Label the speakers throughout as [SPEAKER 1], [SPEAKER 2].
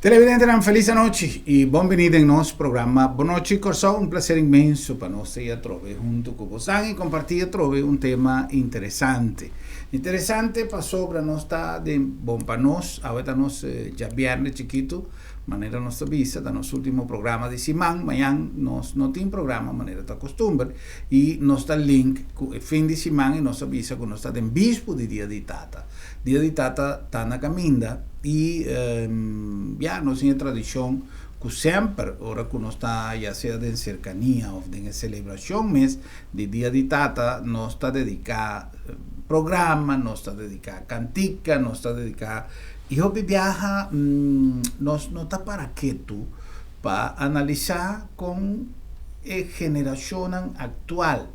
[SPEAKER 1] Televidentenan felis anochi y bon bini den nos programa Bon Nochi Kòrsou. Un placer inmenso pa nos ta atrobe hunto cu bosan y comparti atrobe un tema interesante. Interesante pasobra nos ta den bon pa nos, awe ta nos djabierne chikito, manera nos ta bisa, ta nos ultimo programa di siman, mañan nos no tin programa manera ta costumber y nos ta link cu e fin di siman y nos ta bisa cu nos ta den bispu di Dia di Tata. Dia di Tata ta na caminda y ya nos tin e tradicion cu semper ora cu nos ta ya sea den cercania of den e celebracion mes di Dia di Tata nos ta dedica programa, nos ta dedica cantica, nos ta dedica y hopi biaha nos no ta para ketu pa analisa con e generacionnan actual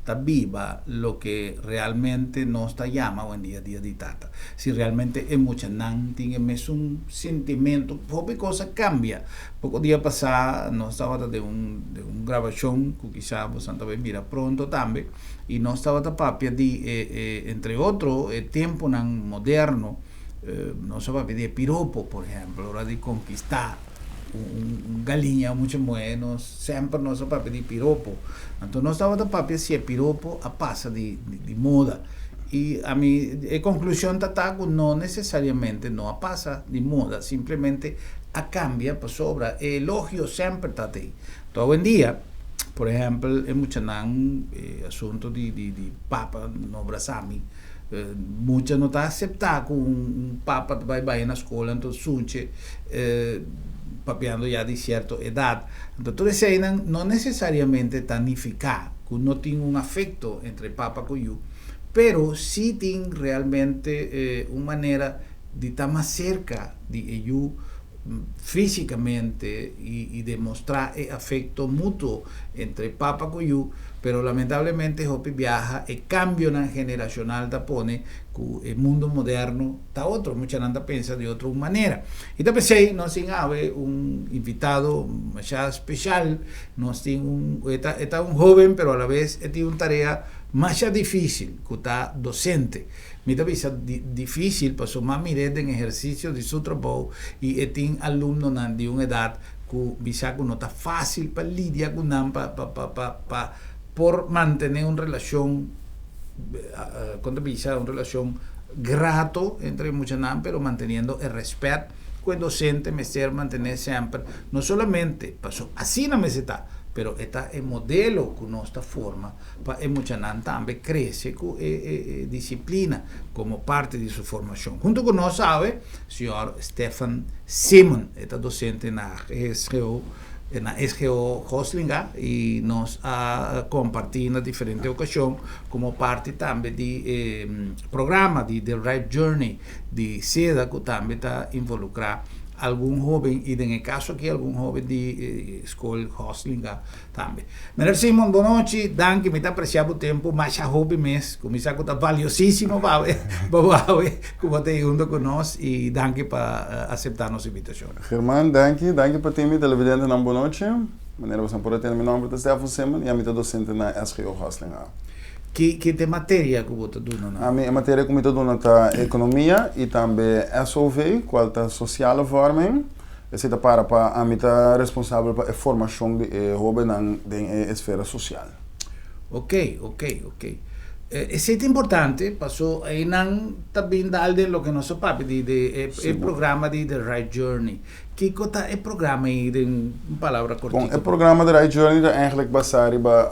[SPEAKER 1] ta biba loke realmente nos ta yama awendia Dia di Tata. Si realmente e muchanan tin e mesun sintimento, hopi cos a cambia. Poco dia pasa nos tabata den un den un grabacion cu kisa bosan ta bay mira pronto tambe y nos tabata papia di e e entre otro e temponan moderno, nos a papia di e piropo por ehemplo ora di conquista. Un galiña mucha muhé nos semper nos a papia di piropo. Anto nos tabata papia si e piropo a pasa di di moda. I ami e konklushon ta ta ku no nesesariamente no a pasa di moda, simplemente a kambia pasobra e elogio semper ta tei. Anto awendia, por ehèmpel, e muchanan e asunto di di di papa no brasa mi. Mucha no ta aseptá ku un papa ta bai bai na skol anto sunche papiando ya di sierto edat. Anto tur eseinan no nesesariamente ta nifiká ku no tin un afekto entre papa ku yu, pero sí tin realmente un manera di ta mas serka di e yu físikamente i demostrá e afekto mutuo entre papa ku yu, pero lamentablemente hopi biaha e kambionan generashonal ta pone ku e mundo moderno ta otro, muchanan ta pensa di otro un manera. I ta p'esei nos tin awe un invitado masha speshal, nos tin un e ta e ta un hoben pero alabes e tin un tarea masha difísil ku ta dosente. Mi ta bisa di dificil pasobra m'a mir'é den ehercicio di su trabou y e tin alumnonan di un edad cu bisa cu no ta facil pa lidia cu nan pa pa pa pa pa por mantene un relacion con ta bisa un relacion grato entre e muchanan pero manteniendo e respet cu e docente mester mantene semper no solamente pasobra asina mester ta pero e ta e modelo cu nos ta forma pa e muchanan tambe crece cu e disciplina como parti di su formacion. Hunto cu nos awe, señor Stefan Simon, e ta docente na SGO, na SGO Goslinga y nos a comparti na diferente ocasion como parti tambe di e programa di The Right Journey di seda cu tambe ta involucra algun hoben y den e caso aki algun hoben di school Goslinga. Tambe. Meneer Simon, bonochi, danki, mi ta aprecia bo tempo masha hopi mes, cu mi sa cu ta valiosisimo pa awe, pa bo awe cu bo ta ei hunto cu nos y danki pa acepta nos invitacion.
[SPEAKER 2] German, danki, danki pa tin mi, televidentenan bonochi. Manera boso por a tende mi nomber ta Stefan Simon y ami ta docente na SGO Goslinga.
[SPEAKER 1] Ki ki ta e materia cu bo ta duna nan?
[SPEAKER 2] Ami e materia cu mi ta duna ta economia y tambe SOV, cual ta sociale vorming. Esei ta para pa ami ta responsabel pa e formashon di e hóbennan den e esfera sosial.
[SPEAKER 1] Ok, ok, ok. Esei ta importante paso einan ta bin dal den loke nos a papia di di e e programa di The Right Journey. Kiko ta e programa ei den un palabra
[SPEAKER 2] kortiko? Bon, e programa The Right Journey ta eigenlijk basá riba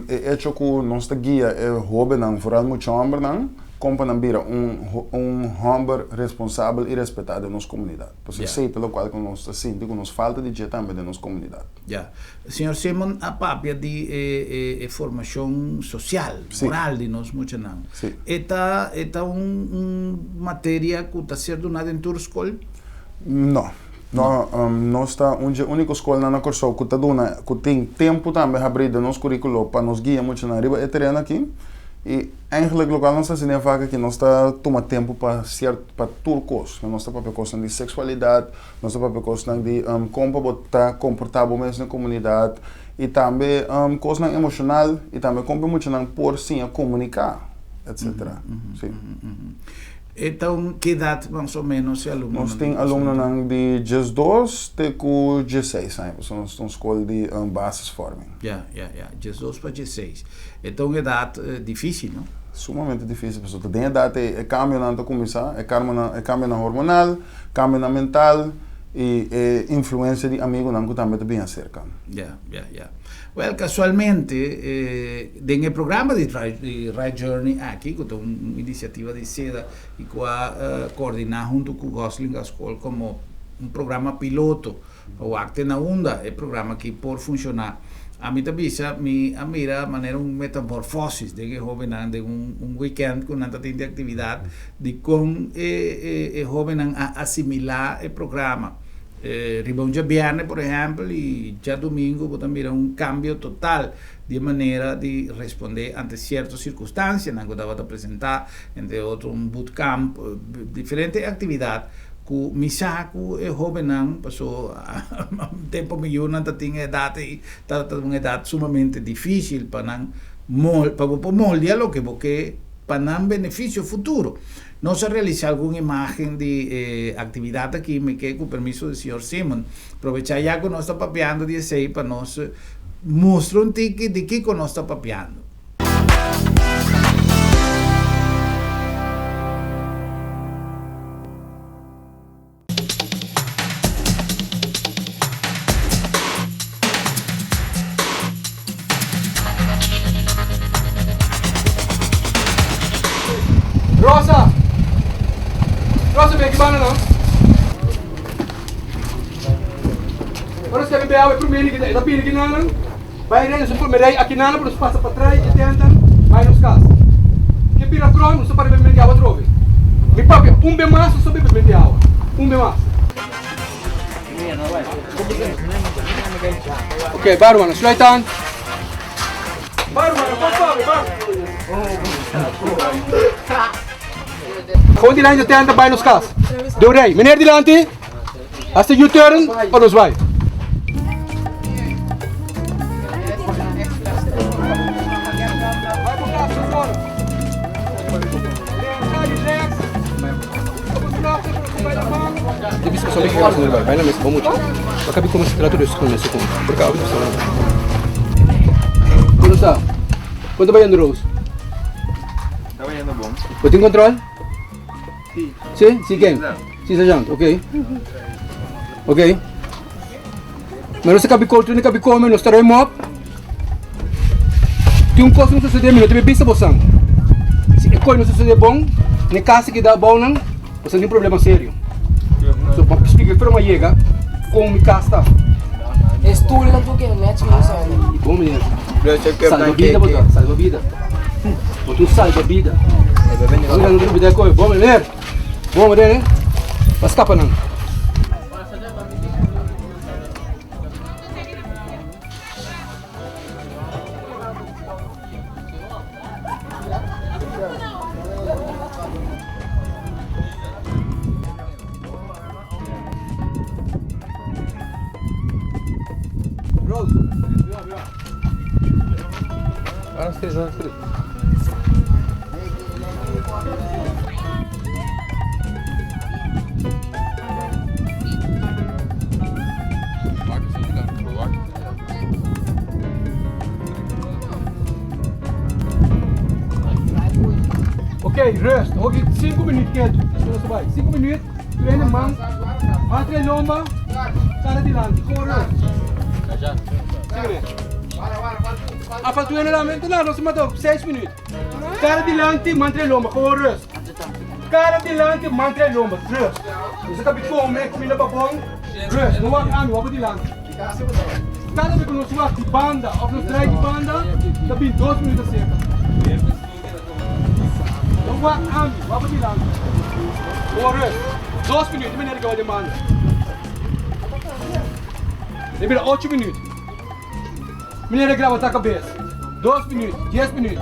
[SPEAKER 2] e echo ku nos ta guia e hóbennan, vooral mucha hòmbernan, kon pa nan bira un un hòmber responsabel i respetá den nos komunidat. Pasobra esei ta lokual ku nos ta sinti ku nos falta di dje tambe den nos komunidat.
[SPEAKER 1] Ya. Señor Simon a papia di e e formashon sosial, moral di nos muchanan. E ta e ta un un materia ku ta ser duna den tur skol?
[SPEAKER 2] No. No, nos ta un dje úniko skolnan na Kòrsou ku ta duna, ku tin tempu tambe habrí den nos kuríkulo pa nos guia muchanan riba e tereno aki. I Eigenlijk lokual nos ta hasi den vak aki nos ta tuma tempu pa siert pa tur kos. Nos ta papia kosnan di seksualidat, nos ta papia kosnan di kon pa bo ta komportá bo mes den komunidat i tambe kosnan emoshonal i tambe kon pa e muchanan por siña komuniká etsetera. Si.
[SPEAKER 1] E ta un ki edat mas o menos e alumnonan?
[SPEAKER 2] Nos tin alumnonan di 12 te ku 16 aña, pasobra nos ta un skol di basisvorming.
[SPEAKER 1] Ya, ya, ya, 12 pa 16. E ta un edat difísil, no?
[SPEAKER 2] Sumamente difísil, pasobra ta den edat ei e kambionan ta kuminsá, e karmonan, e kambionan hormonal, kambionan mental i e influensia di amigunan ku tambe ta bin aserka.
[SPEAKER 1] Ya, ya, ya. Wèl, kasualmente, den e programa di Right Journey aki, ku ta un inisiativa di seda i ku a koordiná huntu ku Goslinga School komo un programa piloto pa wak te na unda e programa aki por funshoná. Ami ta bisa mi a mira manera un metamorfosis den e hóbennan den un wikènt ku nan ta tin di aktividat di kon e hóbennan a asimilá e programa. Riba un djabièrnè por ehèmpel i djadumingu bo ta mira un kambio total di e manera di respondé ante sierto sirkunstansianan ku tabata presentá, entre otro un bootcamp, diferente aktividat ku mi sa ku e hóbennan, paso tempu mi yunan ta tin e edat ei, ta un edat sumamente difísil pa nan mol, pa bo por moldia loke bo ke pa nan benefisio futuro. Nos a realisa algun imagen di e actividad aki, mi ke cu permiso di señor Simon probecha ya cu nos ta papiando di esey pa nos mustra un tiki di kico nos ta papiando.
[SPEAKER 3] Rosa! Rosa, bin aki banda nan. Ora nos kebe awe promé ni kita, e ta bini aki nan, bai rei, nos a promé rei aki nan, pero nos pasa patras e tenten, bai nos kas. Ke bira kron, nos a para bebe mente awa atrobe. Mi papia un be mas, nos a bebe mente awa. Un be mas. Ok, bai ruman, sluit aan. Bai ruman, kom suave, ban. Gewoon dilanti de tenta, bai nos kas. Deu rei, meneer dilanti. Hasta U-turn pa nos bai. Kon ta bayendo Rose?
[SPEAKER 4] Ta bayendo bon.
[SPEAKER 3] Bo tin control?
[SPEAKER 4] Si.
[SPEAKER 3] Si? Si ken? Si sergeant, ok. Ok. Maar nos a kabi koud, nos a kabi kome, nos ta ruim op. Tin un kos no sucede, mi no ta be bisa bosan. Si e kos no sucede bon, ne casa ki da abou nan, bosan tin problema serio. So, pa splika e forma yega, kon mi kas ta.
[SPEAKER 5] E stoelnan ku ke net mi usa.
[SPEAKER 3] Bon meneer. Salba bida bo ta, salba bida. Bo ta un salba bida. Mira no ta bida koe. Bon meneer. Bon meneer. Pa skapa nan. Ok, rust. Hoki 5 minuut ketu. Despues nos ta bai. 5 minuut. Train de man. Matre lomba. Cara dilanti. Gewoon rust. Sigue. A falta un lamento. No, nos mata 6 minuut. Cara dilanti, mantre lomba. Gewoon rust. Cara dilanti, mantre lomba. Rust. Nos a kabi come, comida babon. Rust. No wak ami, wak dilanti. Cada vez ku nos wak di banda of nos draai di banda, ta bin 2 minuut acerca. No wak ami, wak dilanti. Gewoon rust. 2 minuut, di manera ku wak den banda. E bira 8 minuut. Meneer e graba ta kabes. 2 minuut, 10 minuut.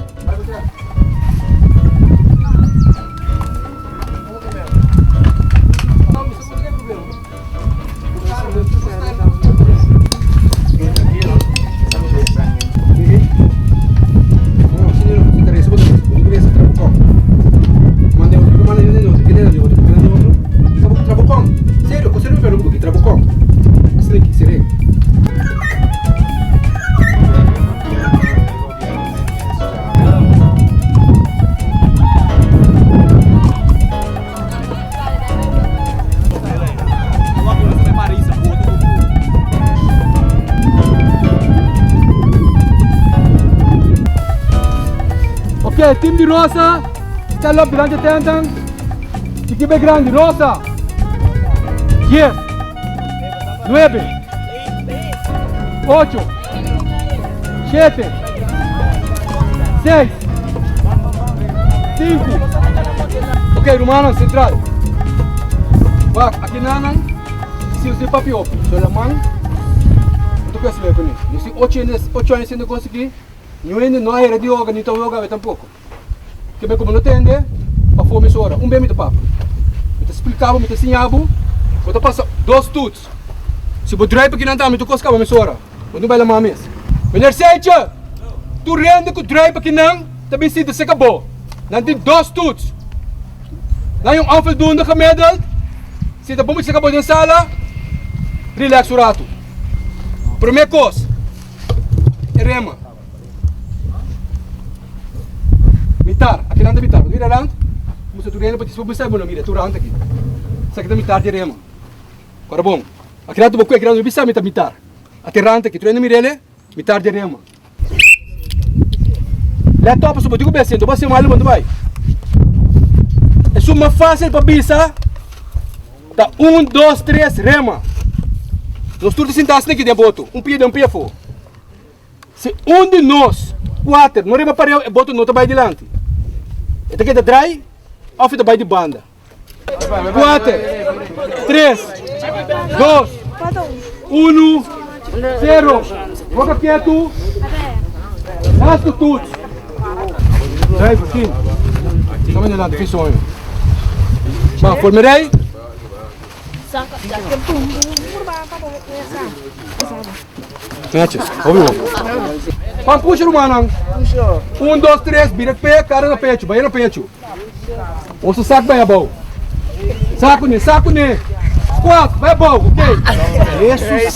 [SPEAKER 3] Asina ki seré. Ok, team di Rosa, stand up durante tentan. Equipe grandi, Rosa. 10, 9, 8, 7, 6, 5. Ok, rumannan, sentral. Wak, aki nanan, si nos tin papi hopi, so laman, no ta kuesta bai kuné. Nos tin ocho hende, ocho aña siendo kos aki, niun hende no a hera di hoga, ni ta hoga awe tampoko. Ke bai ku bo no tende, pafó mesora, un be mi ta papia. Mi ta splika bo, mi ta siña bo, bo ta pasa dos toets. Si bo druip akinan tambe tur kos kaba mesora. Bo no bai laman mes. Meneer Seitje, tur hende ku druip akinan ta bin sinta serka bo. Nan tin dos toets. Nan un onvoldoende gemiddeld. Si ta bon bo serka bo den sala, relax un ratu. Prome kos, e rema. Mitar, akinan ta mitar. Bo ta mira rand? Musta tur hende pa dispo bo sa bo no mira tur rand aki. Esaki ta mitar di rema. Ora bon, aki rato bo kue, aki rato bo bisa mi ta mitar. Ate rand aki, tur hende mir'el, mitar di rema. Let op pasobra bo tin ku besi, bo hasi malu bo no ta bai. Esun mas fasil pa bisa ta un, dos, tres, rema. Nos tur ta sinta asina aki den boto, un pia den un pia afó. Si un di nos kuater no riba pareu e boto no ta bai dilanti. E ta keda drai òf e ta bai di banda. Kuater, tres, dos, unu, sero. Boka ketu. Lastu tuts. Driver, kin? Toma dilanti, fin soño. Ba, forme rei. Netjes, hopi bon. Pan pusha rumannan. Un, dos, tres, bira pe, kara na pechu, bai na pechu. Oso sak bai abou. Saku ne, saku ne. Squat, bai abou, ok. Jesus.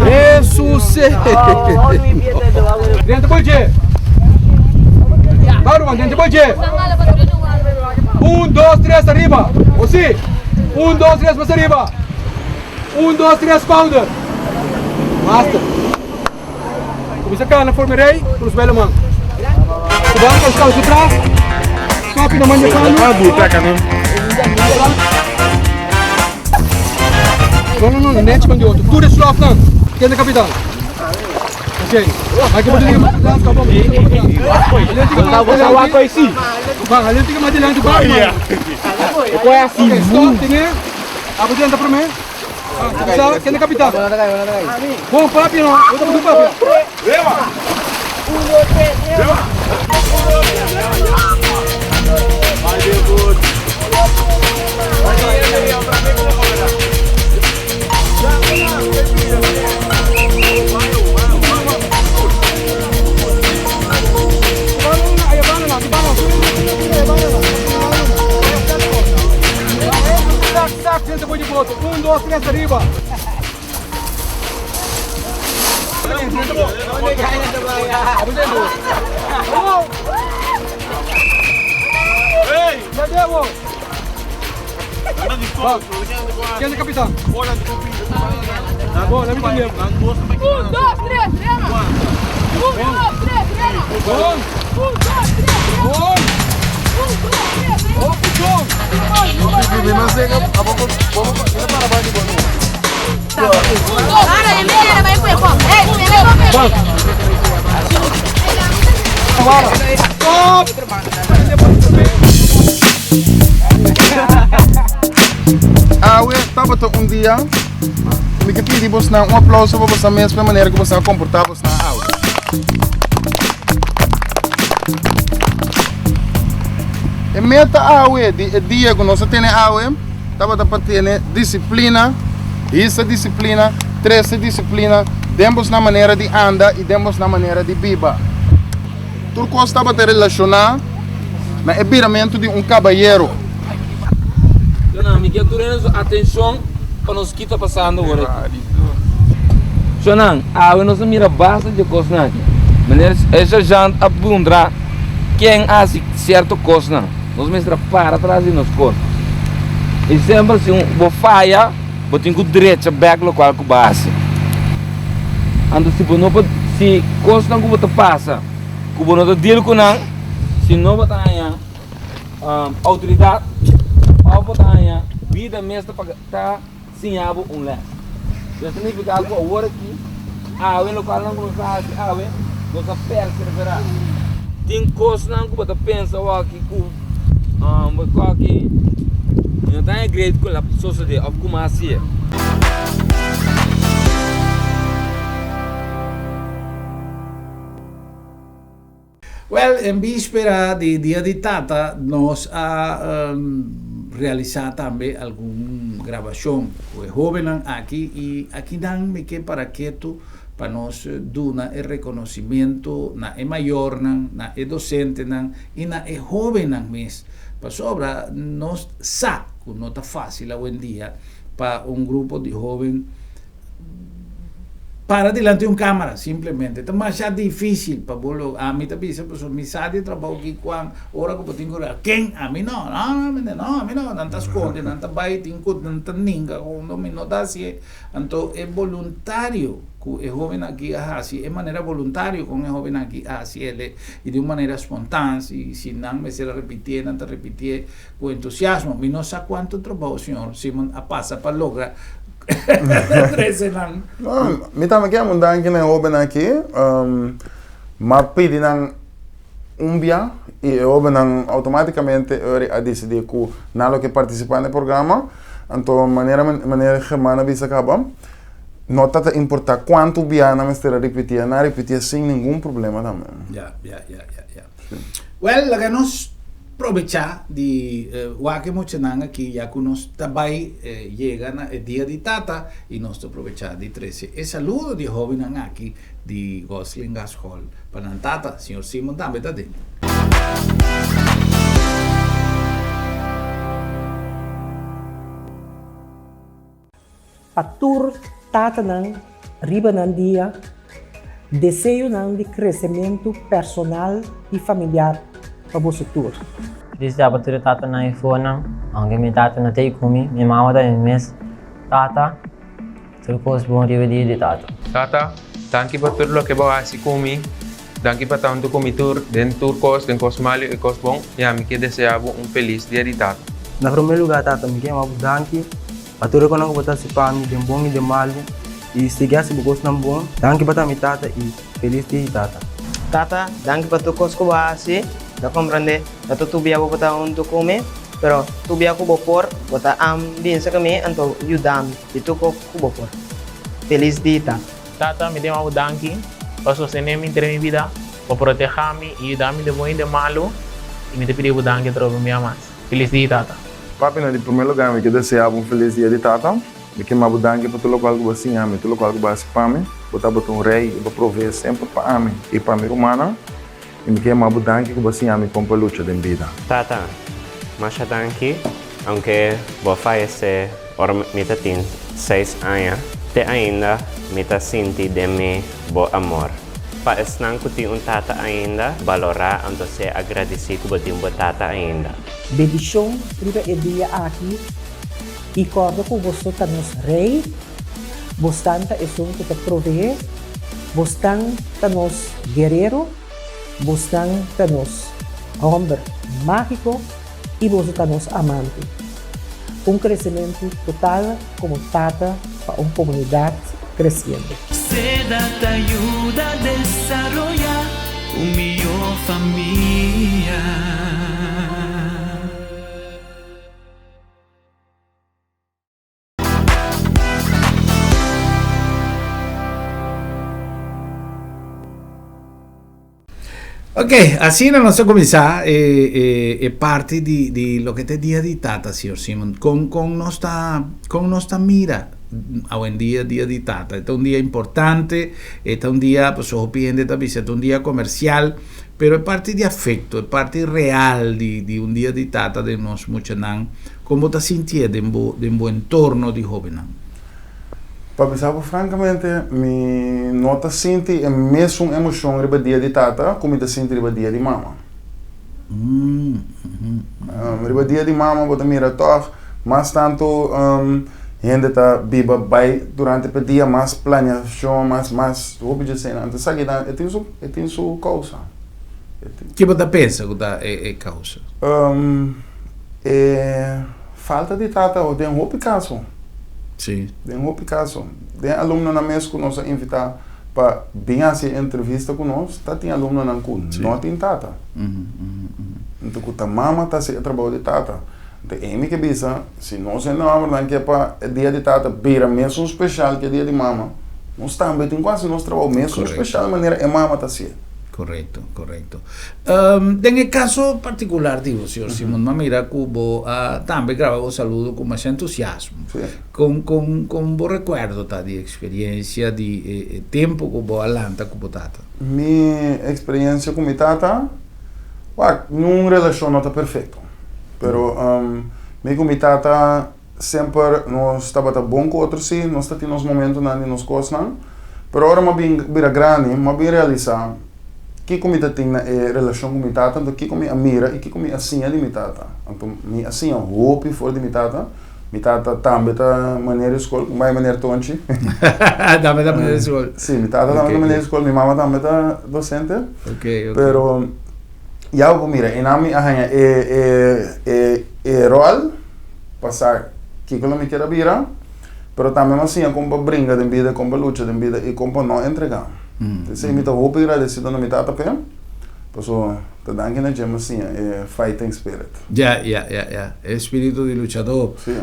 [SPEAKER 3] Jesus. Dentro boi dje. Vai ruman, dentro boi dje. Un, dos, tres, ariba. Osi. Un, dos, tres, mas ariba. Un, dos, tres, schouder. Master. Kuminsa kana forma rei, cruz bai laman. Ku banka os calça atrás. Papi na man de pano. No, no, no, netjes man di otro. Tur e slof nan. Ken de kapitan? Ok. Vai que bote mais atrás, tá bom? Vai, além fica mais adiante, vai, mano. Ok, stop, tene. Abo dentro para mim. Sa, ken de kapitan? Bom, papi, no. Bota pa papi. Sak, senta boy di boto. Un, dos, tres, ariba. Ken ta kapitan? Bo, laat me entender.
[SPEAKER 6] Un, dos, tres, rema! Un, dos, tres, rema!
[SPEAKER 3] Bon.
[SPEAKER 6] Un, dos, tres, rema!
[SPEAKER 3] Bon.
[SPEAKER 6] Un, dos, tres, rema!
[SPEAKER 3] Hopi bon. Stop.
[SPEAKER 2] Awe tabata un dia mi ke pidi bosnan un aplauso pa bosnan mes pa e manera ku bosnan a komportá bosnan awe. E meta awe di e dia ku nos a tene awe tabata pa tene disiplina, hisa disiplina, trese disiplina den bosnan manera di anda i den bosnan manera di biba. Tur kos tabata relashoná na e biramentu di un kabayero.
[SPEAKER 7] Dona, mi ke tur hende su atenshon. pa nos ki ta pasando awor aki. Shonnan, awe nos a mira basta dje kosnan aki. Manera e sergeant a puntra ken a hasi sierto kosnan, nos mester a para tras di nos kos. I semper si bo faya, bo tin ku drecha bek lokual ku bo a hasi. Anto si bo no por, si kosnan ku bo ta pasa ku bo no ta deal ku nan, si no bo ta haña outoridat òf bo ta haña bida mes ta ta siña bo un lès. Eso ta nifiká ku awor aki, awe lokualnan ku nos ta hasi awe, nos a perseverá. Tin kosnan ku bo ta pensa awor aki ku bo aki mi no ta haña great ku el a sosodé òf ku mi a hasié.
[SPEAKER 1] Wel, en bispera di Dia di Tata nos a realisa tambe algun grabacion cu e hobennan aki y akinan mi ke para ketu pa nos duna e reconocimiento na e mayornan, na e docentenan y na e hobennan mes pasobra nos sa cu no ta facil awendia pa un grupo di hoben Para dilanti un camara simplemente ta masha dificil pa bo lo ami ta bisa pasobra mi sa di trabou ki cuan ora cu bo tin cu ken ami no no no no ami no nan ta sconde nan ta bay tin cu nan ta ninga hondo mi no ta hacié anto e boluntario cu e hoben aki a haci e manera boluntario con e hoben aki a haci ele y di un manera spontans y si nan mester a repitié nan ta repitié Cu entusiasmo. Mi no sa cuanto trabou señor Simon a pasa pa logra trece nan.
[SPEAKER 2] No, mi tambe kier un danki na e hobennan aki. M'a pidi nan un bia y e hobennan automaticamente ori a dicidi cu nan lo ke participa na e programa. Anto manera manera German a bisa caba, no ta ta importa cuanto bia nan mester a ripiti, nan a ripiti sin ningun problema tambe.
[SPEAKER 1] Ya, ya, ya, ya, ya. Wel, laga nos probechá di wak e muchanan aki ya ku nos ta bai yega na e dia di tata i nos ta probechá di trese e saludo di e hóbennan aki di Goslingaschool pa nan tata. Señor Simon tambe ta den.
[SPEAKER 8] Pa tur tatanan riba nan dia, deseonan di kresementu personal i familiar pa boso tur.
[SPEAKER 9] Feliz dia pa tur e tatanan i fonan, aunke mi tata no ta ei ku mi, mi mama ta mi mes tata, tur kos bon riba dia di tata.
[SPEAKER 4] Tata, danki pa tur loke bo hasi ku mi, danki pa ta huntu ku mi tur den tur kos, den kos malu i kos bon, i ami ke desea bo un felis dia di tata.
[SPEAKER 10] Na promé lugá tata, mi ke yama bo danki Pa tur e konan ku bo ta hasi pa mi, den bon i den malu, i sigui hasi bo kosnan bon. Danki pa ta mi tata i felis dia di tata.
[SPEAKER 11] Tata, danki pa tur kos ku bo a hasi. Ta komprendé, no ta tur bia bo por ta huntu ku mi, pero tur bia ku bo por, bo ta bin serka mi anto yuda mi di tur kos ku bo por. Felis dia, tata.
[SPEAKER 12] Tata, mi ta yama bo danki pa sostené mi entre mi bida, pa protehá mi i yuda mi den bon i den malu, i mi ta pidi bo danki atrobe un bia mas. Felis dia, tata.
[SPEAKER 2] Papi, na di promé lugá mi ke deseá bo un felis dia di tata. Mi ke maba bo danki pa tur lokual ku bo a siña mi, tur lokual ku bo a hasi pa mi. Bo tabata un rei i bo a proveé semper pa ami i pa mi rumannan. I mi ke maba bo danki ku bo a siña mi kon pa lucha den bida.
[SPEAKER 13] Tata, masha danki, aunke bo a fayesé ora mi ta tin seis aña, te ainda mi ta sinti den mi bo amor. Pa esnan ku tin un tata ainda, balorá anto sea agradisí ku bo tin bo tata ainda.
[SPEAKER 8] Bendishon riba e dia aki i kòrda ku boso ta nos Rei, bosnan ta esun ku ta proveé, bosnan ta nos guerero, bosnan ta nos hòmber mágiko i boso ta nos amante. Un kresementu total komo tata pa un komunidat kresiendo.
[SPEAKER 14] Seda ta yuda desaroyá un mihó famia.
[SPEAKER 1] Ok, asina nos a kuminsá e, e, e parti di, di loke ta e dia di tata, señor Simon. Kon, kon nos ta, kon nos ta mira awendia dia di tata? E ta un dia importante, e ta un dia, pasobra hopi hende ta bisa, e ta un dia komersial, pero e parti di afekto, e parti real di, di un dia di tata den nos muchanan, kon bo ta sintié den bo, den bo entorno di hóbennan?
[SPEAKER 2] Pa bisa bo frankamente, mi no ta sinti e mesun emoshon riba dia di tata ku mi ta sinti riba dia di mama. Riba dia di mama bo ta mira tòg mas tantu hende ta biba bai durante pe dia, mas planiashon, mas mas hopi dje esei. Anto esaki ta e tin su e tin su kousa.
[SPEAKER 1] Ke bo ta pensa ku ta e kousa?
[SPEAKER 2] E falta di tata den hopi kaso.
[SPEAKER 1] Sí.
[SPEAKER 2] Den hopi kaso. Den alumnonan mes ku nos a invitá pa bin hasi e entrevista ku nos, ta tin alumnonan ku no tin tata. Anto ku ta mama ta hasi e trabou di tata. Anto Amy ke bisa, si nos hende hòmbernan ke pa e dia di tata bira mesun speshal ku e dia di mama, nos tambe tin ku hasi nos trabou mesun speshal manera e mama ta hasié.
[SPEAKER 1] Korekto, korekto. Den e kaso partikular di bo, señor Simon, m'a mira ku bo a tambe graba bo saludo ku masha entusiasmo. Kon, kon, kon bo rekuerdo ta di eksperiensia di e tempu ku bo a lanta ku bo tata?
[SPEAKER 2] Mi eksperiensia ku mi tata, wak, niun relashon no ta perfekto. Pero mi ku mi tata semper nos tabata bon ku otro, sí, nos ta tin nos momentunan di nos kosnan. Pero ora mi a bin bira grandi, mi a bin realisá kiko mi ta tin na e relashon ku mi tata, anto kiko mi a mira i kiko mi a siña di mi tata. Anto mi a siña hopi for di mi tata. Mi tata tambe ta meneer di skol, bai meneer Tonchi.
[SPEAKER 1] Tambe ta meneer di skol.
[SPEAKER 2] Sí, mi tata tambe ta meneer di skol, mi mama tambe ta dosente.
[SPEAKER 1] Ok, ok.
[SPEAKER 2] Pero ya bo por mira, einan mi a haña e e e e ròl pa sa kiko lo mi kier a bira, pero tambe mi a siña kon pa bringa den bida, kon pa lucha den bida i kon pa no entregá. P'esei mi ta hopi gradesido na mi tata p'e, pasobra ta danki na dje mi a siña e fighting spirit.
[SPEAKER 1] Ya, ya, ya, ya. E spiritu di luchadó.
[SPEAKER 2] Sí.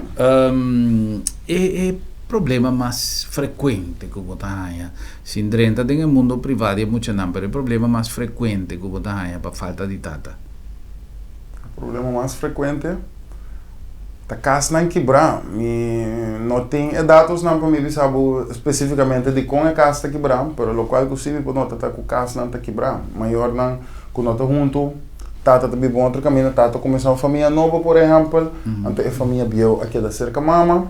[SPEAKER 1] E e problema mas frekuente ku bo ta haña, sin drenta den e mundo privá di e muchanan, pero e problema mas frekuente ku bo ta haña pa falta di tata?
[SPEAKER 2] E problema mas frekuente ta kasnan kibrá. Mi no tin e datosnan pa mi bisa bo spesífikamente dikon e kas ta kibrá, pero lokual ku sí mi por nota ta ku kasnan ta kibrá. Mayornan ku no ta huntu. Tata ta biba un otro kaminda, tata kuminsá un famia nobo por ehèmpel, anto e famia bieu a keda serka mama,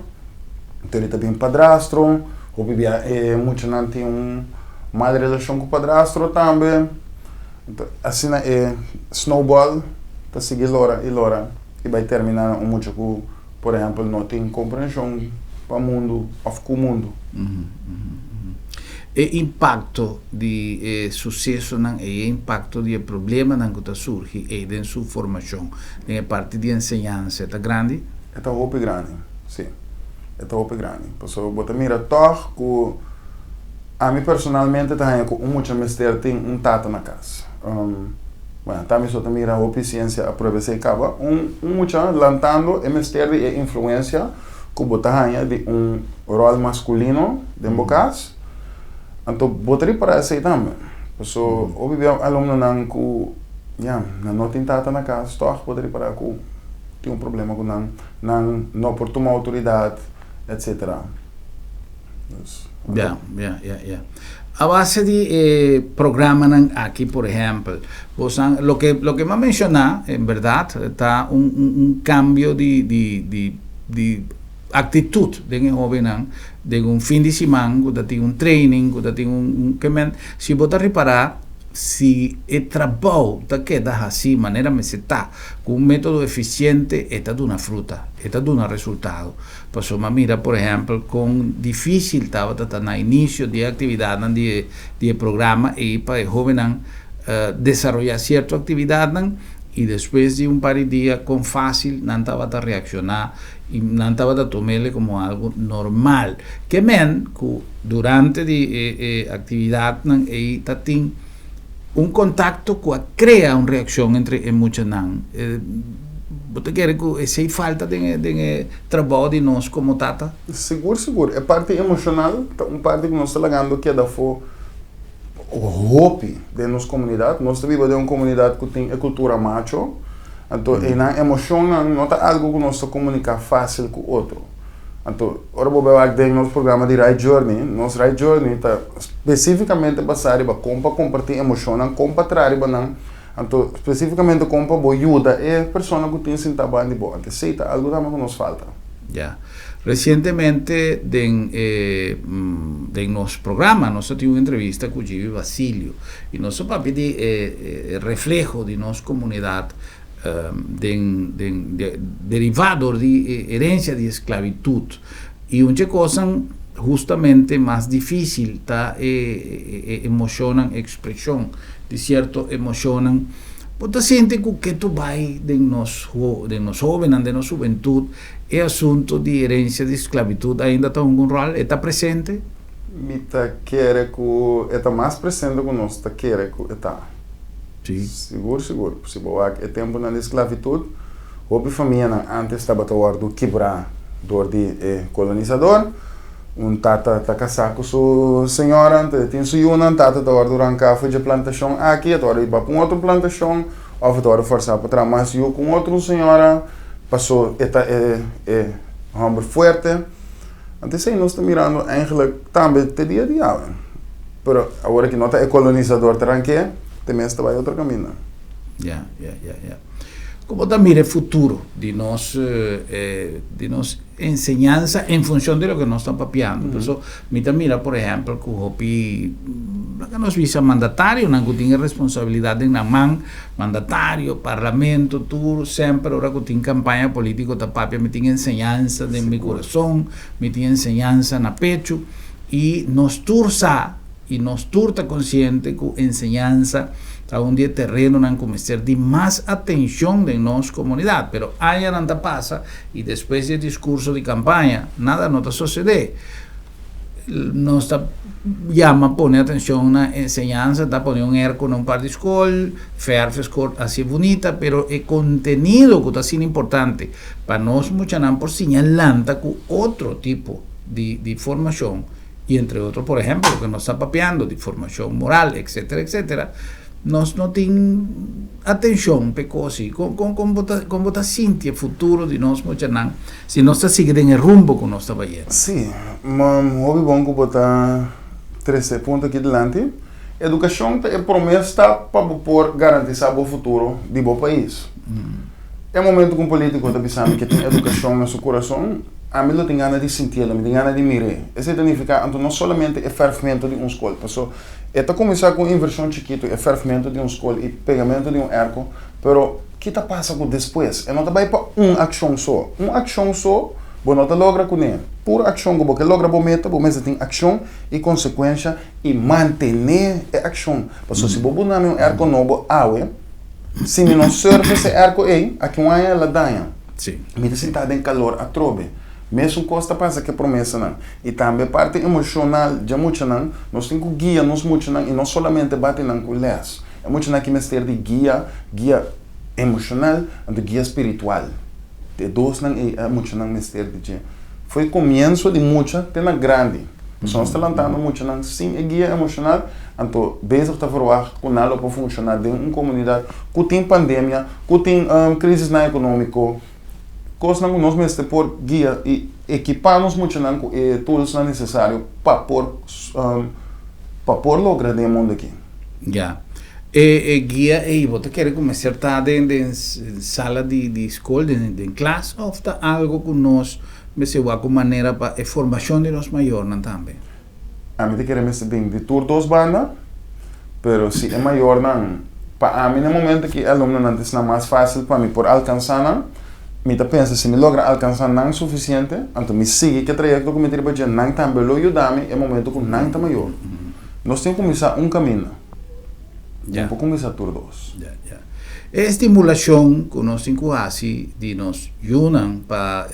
[SPEAKER 2] anto e ta bin padrastro, hopi bia e muchanan tin un mal relashon ku padrastro tambe, anto asina e snowball ta sigui lora i lora i bai terminá na un mucha ku por ehèmpel no tin komprenshon pa mundu òf ku mundu.
[SPEAKER 1] E impakto di e susesonan ei, e impakto di e problemanan ku ta surgi ei den su formashon, den e parti di enseñansa, e ta grandi?
[SPEAKER 2] E ta hopi grandi, si. E ta hopi grandi. Pasobra bo ta mira tòg ku ami personalmente ta haña ku un mucha mester tin un tata na kas. Bueno, tambe so ta mira hopi siensia a prueba esei kaba. Un mucha lantando e mester di e influensia ku bo ta haña di un ròl maskulino den bo kas, anto bo ta ripará esei tambe. Paso hopi bia alumnonan ku ya, nan no tin tata na kas, tòg bo ta ripará ku tin un problema ku nan, nan no por tuma outoridat, etsetera. Dus,
[SPEAKER 1] Ya, ya, ya, ya. A base di e programanan aki, por ehèmpel, bosan, loke, loke mi a menshoná, en bèrdat, ta un, un, un kambio di, di, di, di aktitut den e hóbennan den un fin di siman ku ta tin un training, ku ta tin un, un, ke men, si bo ta ripará, si e trabou ta keda hasí manera mester ta, ku un método efisiente, e ta duna fruta, e ta duna resultado. Pasobra mira por ehèmpel kon difísil tabata ta na inisio di e aktividatnan di e di e programa ei pa e hóbennan desaroyá sierto aktividatnan i despues di un par di dia kon fásil nan tabata reakshoná i nan tabata tum'el komo algu normal. Ke men ku durante di e e aktividatnan ei ta tin un kontakto ku a krea un reakshon entre e muchanan. Bo ta kere ku esei falta den e den e trabou di nos komo tata?
[SPEAKER 2] Sigur sigur. E parti emoshonal ta un parti ku nos ta lagando keda afó hopi den nos komunidat. Nos ta biba den un komunidat ku tin e kultura macho, anto einan emoshonnan no ta algu ku nos ta komuniká fásil ku otro. Anto, ora bo bai wak den nos programa di Right Journey, nos Right Journey ta spesífikamente basá riba kon pa kompartí emoshonnan, kon pa traha riba nan, anto spesífikamente kon pa bo yuda e persona ku tin sintá banda di bo. Anto esei ta algu tambe ku nos falta.
[SPEAKER 1] Ya. Resientemente den e den nos programa nos a tin un entrevista ku Gibi Basilio i nos a papia di e refleho di nos komunidat den den derivá dor di e herensia di esklabitut i un dje kosnan hustamente mas difísil ta e e emoshonnan ekspreshon di sierto emoshonnan. Bo ta sinti ku ke tu bai den nos den nos hóbennan den nos hubentut E asunto di herencia di sclavitud ainda ta hunga un rol? E ta presente?
[SPEAKER 2] Mi ta kere ku e ta mas presente ku nos ta kere ku e ta.
[SPEAKER 1] Sí.
[SPEAKER 2] Sigur, sigur. Si bo wak e tempunan di sclavitud, hopi famianan antes tabata wòrdu kibrá dor di e kolonisador. Un tata ta kasá ku su señora, anto e tin su yunan, tata ta wòrdu ranká for dje plantashon aki, e ta wòrdu hiba pa un otro plantashon, òf e ta wòrdu fòrsá pa traha mas yu ku un otro señora. Paso e ta e e homber fuerte. Anto esei nos ta mirando eigenlijk tambe te dia di awe. Pero awor aki no ta e kolonisador ta ranke, te mes ta bai otro kaminda.
[SPEAKER 1] Ya, ya, ya, ya. Komo ta mira e futuro di nos di nos enseñansa en funcion di loke nos ta papiando? Paso mi ta mira por ehempel ku hopi laga nos bisa mandatarionan ku tin e responsabilidat den nan man, Mandatario, parlamento, tur semper ora cu tin campaña politico ta papia mi tin enseñansa den mi curason, mi tin enseñansa na pecho y nos tur sa y nos tur ta consciente cu enseñansa ta un di e terenonan cu mester di mas atencion den nos comunidad, pero añanan ta pasa y despues di e discurso di campaña nada no ta socede. Nos ta yama pone atencion na enseñansa, ta pone un airco na un par di scol, verf e scol haci bunita, pero e contenido cu ta asina importante pa nos muchanan por siña lanta cu otro tipo di di formacion y entre otro por ehempel loke nos ta papiando di formacion moral etcetera etcetera nos no tin atencion p'e cos y con con con bo ta con bo ta sinti e futuro di nos muchanan Si nos ta sigui den e rumbo ku nos ta bayendo.
[SPEAKER 2] Sí, hopi bon ku bo ta trese e punto aki dilanti. Edukashon ta e promé stap pa bo por garantisá bo futuro di bo pais. E momento ku un polítiko ta bisa mi ke tin edukashon na su kurason, ami lo tin gana di sintiel, mi tin gana di mir'é. Esei ta nifiká anto no solamente e fèrfmentu di un skol, paso e ta kuminsá ku un invershon chikitu, e fèrfmentu di un skol i pegamentu di un èrko, pero Ki ta pasa ku despues? E no ta bai pa un akshon so. Un akshon so bo no ta logra kuné. Puru akshon ku bo ke logra bo meta, bo mester tin akshon i konsekuensha i mantené e akshon. Pasobra si bo buna mi un erko nobo awe, si mi no service e erko ei, aki un aña el a daña. Mi ta sintá den kalor atrobe. Mesun kos ta pasa ku e promesanan. I tambe parti emoshonal dje muchanan, nos tin ku guia nos muchanan i no solamente bati nan ku lès. E muchanan aki mester di guia, guia emoshonal anto guia spiritual. E dosnan ei e muchanan mester di dje. Fo'i komienso di mucha te na grandi. Pasobra nos ta lantando muchanan sin e guia emoshonal, anto bezig ta verwagt ku nan lo por funshoná den un komunidat ku tin pandemia, ku tin krisisnan ekonómiko, kosnan ku nos mester por guia i ekipá nos muchanan ku e toolsnan nesesario pa por pa por logra den e mundu aki.
[SPEAKER 1] Ya. E e guia ei bo ta kere ku mester ta den den sala di di skol, den den klas òf ta algo ku nos mester wak un manera pa e formashon di nos mayornan tambe?
[SPEAKER 2] Ami ta kere mester bin di tur dos banda, pero si e mayornan, pa ami na e momento ki e alumnonan ta esnan mas fácil pa mi por alkansá nan, mi ta pensa si mi logra alkansá nan sufisiente, anto mi sigui ku e trayekto ku mi ta riba dje, nan tambe lo yuda mi e momento ku nan ta mayor. Nos tin ku kuminsá un kaminda, no por kuminsá tur dos.
[SPEAKER 1] E stimulashon ku nos tin ku hasi di nos yunan pa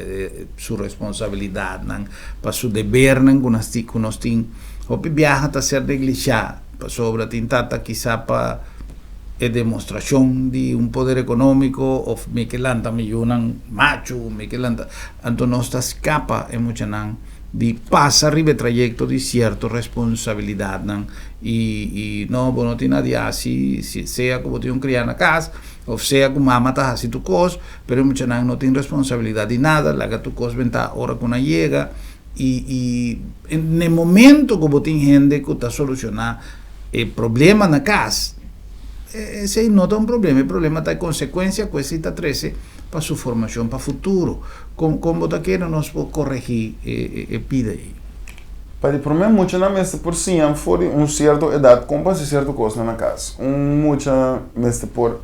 [SPEAKER 1] su responsabilidatnan, pa su debernan ku nos tin, ku nos tin, hopi biaha ta ser neglishá pasobra tin tata kisa pa e demostrashon di un poder ekonómiko òf mi ke lanta mi yunan machu, mi ke lanta, anto nos ta skapa e muchanan di pasa riba e trayekto di sierto responsabilidatnan i i no bo no tin nada di hasi si sea ku bo tin un kriá na kas òf sea ku mama ta hasi tur kos pero e muchanan no tin responsabilidat di nada laga tur kos bentá ora ku nan yega i i n'e momento ku bo tin hende ku ta solushoná e problema na kas esei no ta un problema e problema ta e konsekuensia ku esei ta trese. pa su formashon pa futuro. Kon kon bo ta kere nos por koregí e e pida ei?
[SPEAKER 2] Pa di promé muchanan mester por siña for di un sierto edat kon pa hasi sierto kosnan na kas. Un mucha mester por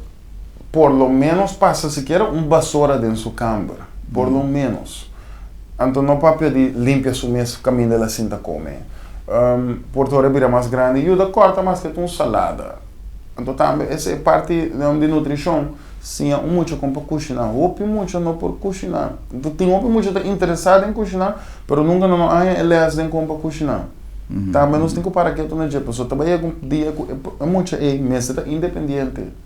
[SPEAKER 2] por lo ménos pasa sikiera un basora den su kamber, por lo ménos. Anto no papia di limpia su mes kaminda el a sinta kome. Por ta ora e bira mas grandi yuda kòrta maske ta un salada. Anto tambe esei e parti di nutrishon, siña un mucha kon pa kushiná. Hopi mucha no por kushiná. Anto tin hopi mucha ta interesá den kushiná, pero nunka nan no haña e lès den kon pa kushiná. Tambe nos tin ku para ketu na dje, pasobra ta bai yega un dia ku e mucha ei mester ta independiente.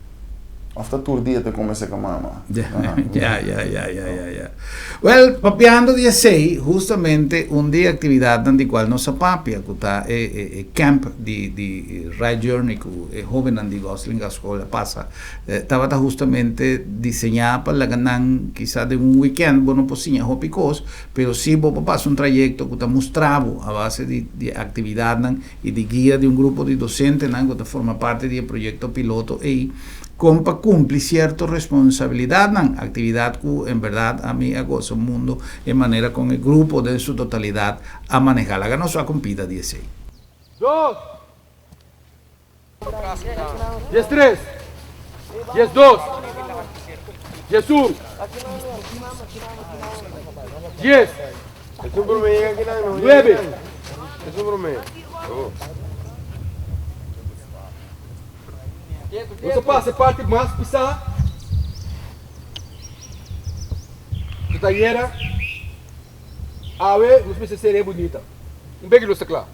[SPEAKER 2] Of ta tur dia ta come seca mama?
[SPEAKER 1] Ya, ya, ya, ya, ya, ya. Well, papiando di esey, justamente un di e actividadnan di cual nos a papia, cu ta e, e, e camp di, di Right Journey cu e hobennan di Goslinga School a pasa, eh, tabata justamente diseñá pa laga nan, kisa den un weekend bo no por siña hopi cos, pero si bo por pasa un trayecto cu ta mustra bo a base di, di actividadnan i di guia di un grupo di dosentenan ku ta forma parti di e proyekto piloto ei, kon pa kumpli sierto responsabilidatnan, aktividat ku en bèrdat ami a gosa mundu e manera kon e grupo den su totalidat a manehá. Laga nos wak un pida di esei.
[SPEAKER 3] Dos. 13. 12. 11. 10. 9. Nos a pasa e parti mas pisá ku ta yera. Awe nos mester seria bunita. Un beki nos ta kla.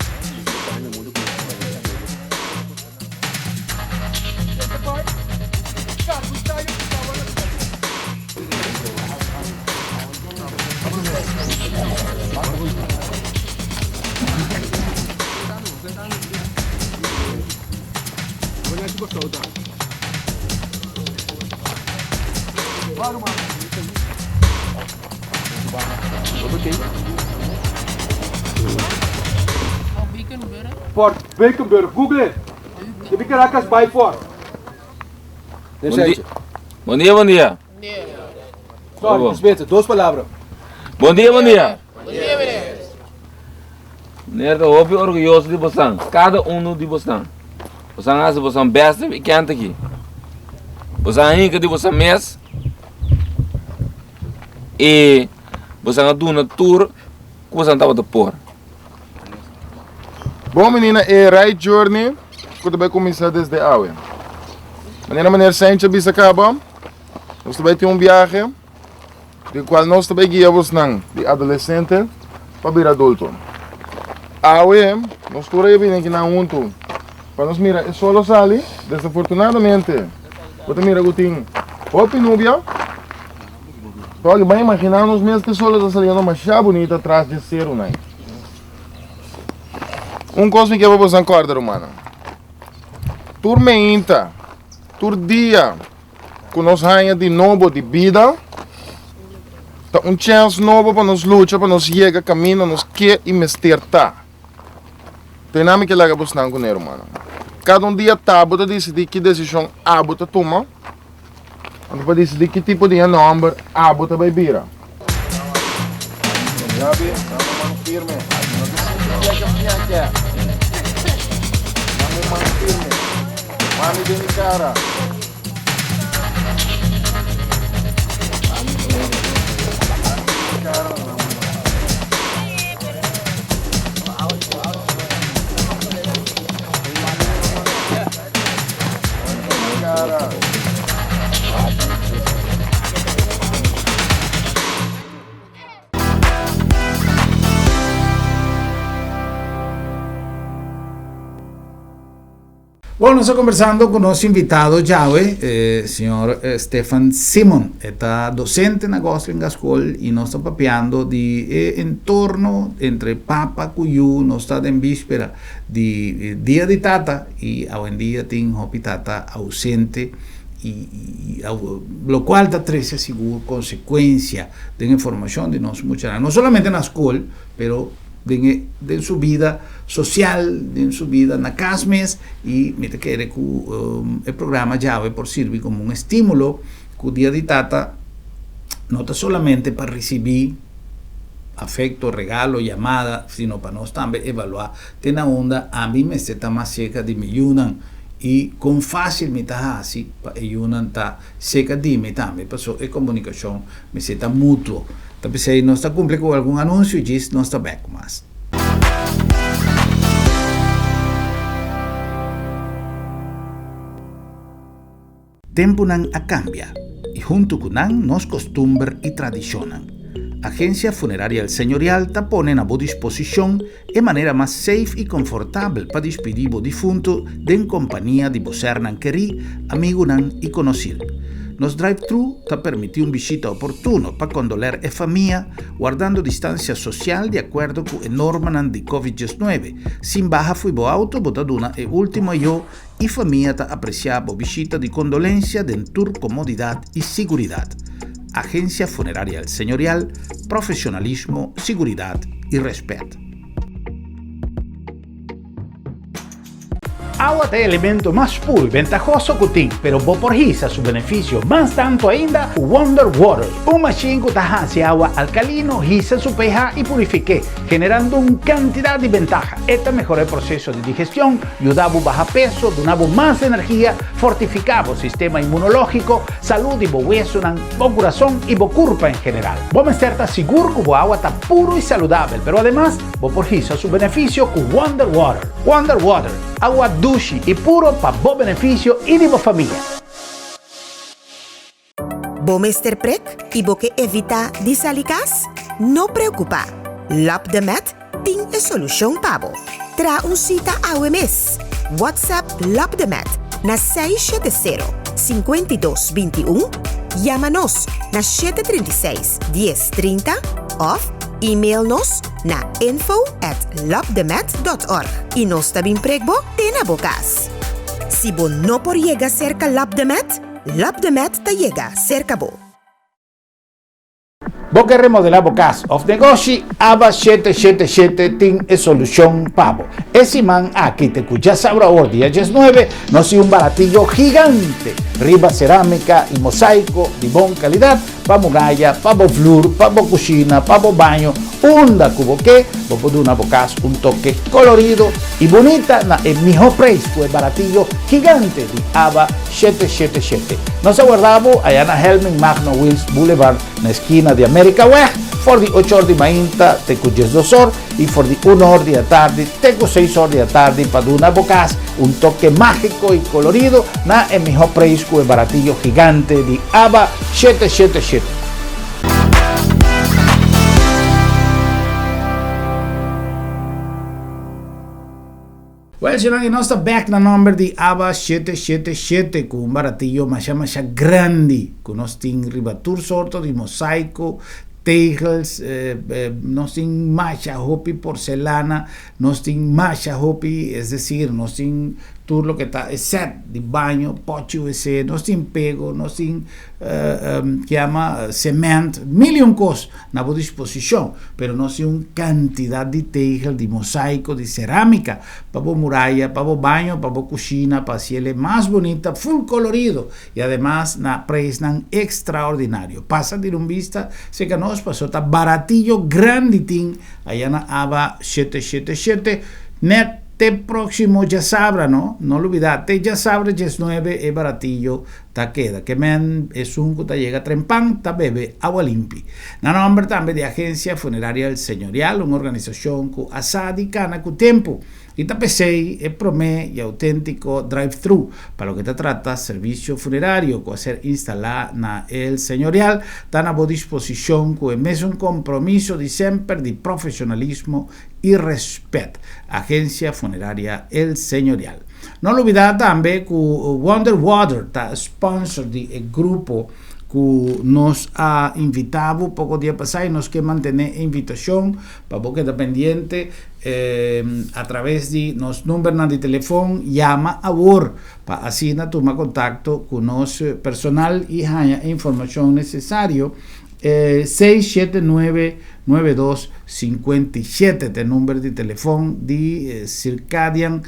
[SPEAKER 3] Fort Beekenburg, Google it. De bi Caracas by Fort.
[SPEAKER 7] Bon dia, bon dia.
[SPEAKER 3] Sorry, dispensa, dos palabra.
[SPEAKER 7] Bon dia, bon dia. Meneer ta hopi orguyoso di bosan, kada uno di bosan. Bosan hasi bosan beste i kent aki. Bosan a hinka di bosan mes i bosan a duna tur ku bosan tabata por.
[SPEAKER 2] Bon menina e right journey ku ta bai kuminsá desde awe. Manera meneer Saintje a bisa kaba, nos ta bai tin un biahe di kual nos ta bai guia bosnan di adolesente pa bira adulto. Awe nos tur a bini akinan huntu pa nos mira e solo sali. Desafortunadamente bo ta mira ku tin hopi nubia. Tòg bai imaginá nos mes ku e solo ta saliendo masha bunita tras dje serunan. Un kos mi ke pa boso kòrda rumannan, tur meinta, tur dia ku nos haña di nobo di bida, ta un chèns nobo pa nos lucha pa nos yega kaminda nos ke i mester ta. P'e mi ke laga bosnan kuné rumannan. Kada un dia ta bo ta disidí ki desishon abo ta tuma, anto pa disidí ki tipo di hende abo ta bai bira.
[SPEAKER 1] Bueno, nos ta conversando cu nos invitado djawe, eh, señor eh, Stefan Simon. E ta docente na Goslinga School y nos ta papiando di e entorno entre papa cu yu. Nos ta den víspera di eh, Dia di Tata y awendia tin hopi tata ausente y, y, y locual ta trece sigur consecuencia den e formacion di nos muchanan, no solamente na school, pero den e den su bida social, den su bida na cas mes y mi ta kere cu e programa djawe por sirbi como un estimulo cu Dia di Tata. no ta solamente pa risibí afekto, regalo, yamada, sino pa nos tambe evaluá te na unda ami mester ta mas serka di mi yunan i kon fásil mi ta hasi pa e yunan ta serka di mi tambe, pasobra e komunikashon mester ta mutuo. Ta p'esei nos ta kumpli ku algun anunsio djis nos ta bèk mas. Tempunan a kambia i huntu ku nan nos kostumber i tradishonnan. Agensia Funeraria El Señorial ta pone na bo disposishon e manera mas safe i konfortabel pa dispidí bo difuntu den kompania di bo sernan kerí, amigunan i konosir. Nos drive-thru ta permití un bishita oportuno pa kondoler e famia, wardando distansia sosial di akuerdo ku e normanan di Covid 19. Sin baha fo'i bo auto bo ta duna e último ayó I famia ta apresiá bo bishita di kondolensia den tur komodidat i siguridat. Agensia Funeraria El Señorial, profesionalismo, siguridat i rèspèt. Awa ta e elemento mas puru i bentahoso ku tin, pero bo por hisa su benefisio mas tantu ainda ku Wonder Water, un mashin ku ta hasi awa alkalino hisa su pH i purifik'é, generando un kantidat di bentaha. E ta mehora e proseso di digestion, yuda bo baha peso, duna bo mas energia, fortifiká bo sistema inmunológiko, salú di bo wesunan, bo kurason i bo kurpa en general. Bo mester ta sigur ku bo awa ta puru i saludabel, pero ademas bo por hisa su benefisio ku Wonder Water. Wonder Water, awa dushi i puro pa bo benefisio i di bo famia.
[SPEAKER 15] Bo mester prek i bo ke evitá di sali kas? No preokupá! Lab de Med tin e solushon pa bo. Traha un sita awe mes! WhatsApp Lab de Med na 670 52 21, yama nos na 736 10 30 òf email nos na info at labdemed dot org i nos ta bin prek bo te na bo kas. Si bo no por yega serka Lab de Med, Lab de Met ta yega serka bo.
[SPEAKER 1] Bo ke remodelá bo kas òf negoshi? Aba 777 tin e solushon pa bo. E siman aki te ku djasabra or dia 19 nos tin un baratillo gigante riba serámika i mosaiko di bon kalidat pa muraya, pa bo flur, pa bo kushina, pa bo baño, unda ku bo ke, bo por duna bo kas un toke kolorido i bunita na e mihó preis ku e baratillo gigante di Aba 777. Nos a warda bo aya na Helmin Magno Wiels Boulevard na eskina di Amerikaweg for di ocho or di mainta te ku 12 or i for di uno or di atardi te ku seis or di atardi pa duna bo kas un toke mágiko i kolorido na e mihó preis ku e baratillo gigante di Aba 777. Well, señor, y nos ta back na nomber di ABBA 777 cu un baratillo masha masha grandi cu nos tin riba tur sorto di mosaico, tegels, eh, eh, nos tin masha hopi porcelana, nos tin masha hopi, es decir, nos tin tur loke ta e set di baño, pochi wc, nos tin pego, nos tin ke yama cement, mil y un kos na bo disposishon, pero nos tin un kantidat di tegel, di mosaiko, di serámika pa bo muraya, pa bo baño, pa bo kushina, pa hasiel mas bunita, full kolorido i ademas na preisnan ekstraordinario. Pasa tira un bista serka nos pasobra ta baratillo grandi tin aya na Aba 777, nèt te próksimo djasabra no, no lubidá te djasabra 19 e baratillo ta keda. Ke men esun ku ta yega trempan ta bebe awa limpi. Na nòmber tambe di Agencia Funeraria El Señorial, un organisashon ku a sa di kana ku tempu i ta p'esei e promé i outéntiko drive-thru pa loke ta trata servisio funerario ku a ser instalá na El Señorial ta na bo disposishon ku e mesun kompromiso di semper di profeshonalismo i rèspèt. Agencia Funeraria El Señorial. No lubidá tambe ku Wonder Water ta sponsor di e grupo ku nos a invitá bo poko dia pasá i nos ke mantené e invitashon pa bo keda pendiente a traves di nos numbernan di telefon. Yama awor pa asina tuma kontakto ku nos personal i haña e informashon nesesario. 679 9257 ta e number di telefon di Circadian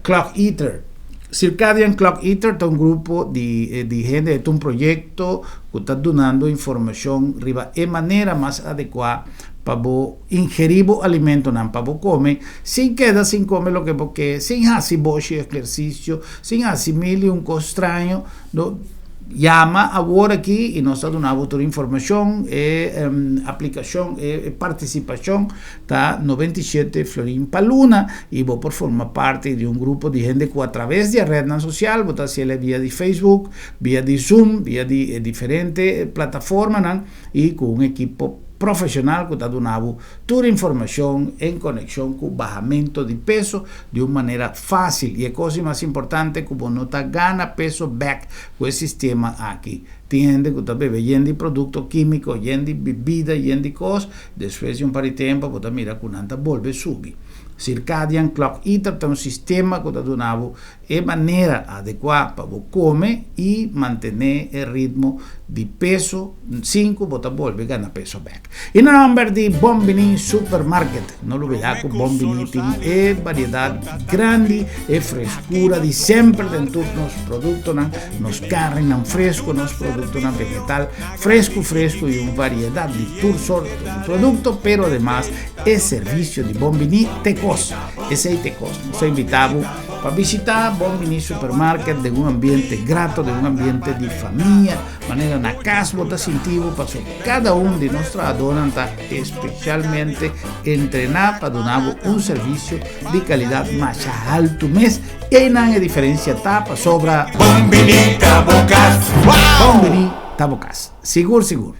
[SPEAKER 1] Clock Eater. Circadian Clock Eater ta un grupo di di hende, e ta un proyekto ku ta dunando informashon riba e manera mas adekuá pa bo ingerí bo alimentonan pa bo kome sin keda sin kome loke bo ke, sin hasi boshi ehersisio, sin hasi mil i un kos straño. No, yama awor aki i nos ta duna bo tur informashon. E aplikashon, e partisipashon ta 97 florin pa luna i bo por forma parti di un grupo di hende ku atraves di e rednan sosial, bo ta hasiel via di Facebook, via di Zoom, via di e diferente plataformanan i ku un ekipo profeshonal ku ta duna bo tur informashon en konekshon ku bahamento di peso di un manera fásil. I e kos di mas importante ku bo no ta gana peso bèk ku e sistema aki. Tin hende ku ta bebe yen di produkto kímiko, yen di bibida, yen di kos, despues di un par di tempu bo ta mira ku nan ta bolbe subi. Circadian Clock Eater ta un sistema ku ta duna bo e manera adekuá pa bo kome i mantené e ritmo di peso sin ku bo ta bolbe gana peso bèk. I na nòmber di Bon Biní Supermarket, no lubidá ku Bon Biní tin e variedat grandi, e freskura di semper den tur nos produktonan, nos karninan fresku, nos produktonan vegetal fresku fresku i un variedat di tur sorto di produkto, pero ademas e servisio di Bon Biní te kos, esei te kos. Nos ta invitá bo pa bishitá Bon Biní Supermarket den un ambiente grato, den un ambiente di famia, manera na kas bo ta sinti bo pasobra kada un di nos trahadónan ta espesialmente entrená pa duna bo un servisio di kalidat masha haltu mes. I einan e diferensia ta pasobra.
[SPEAKER 16] Bon Biní ta bo kas!
[SPEAKER 1] Bon Biní ta bo kas! Sigur sigur.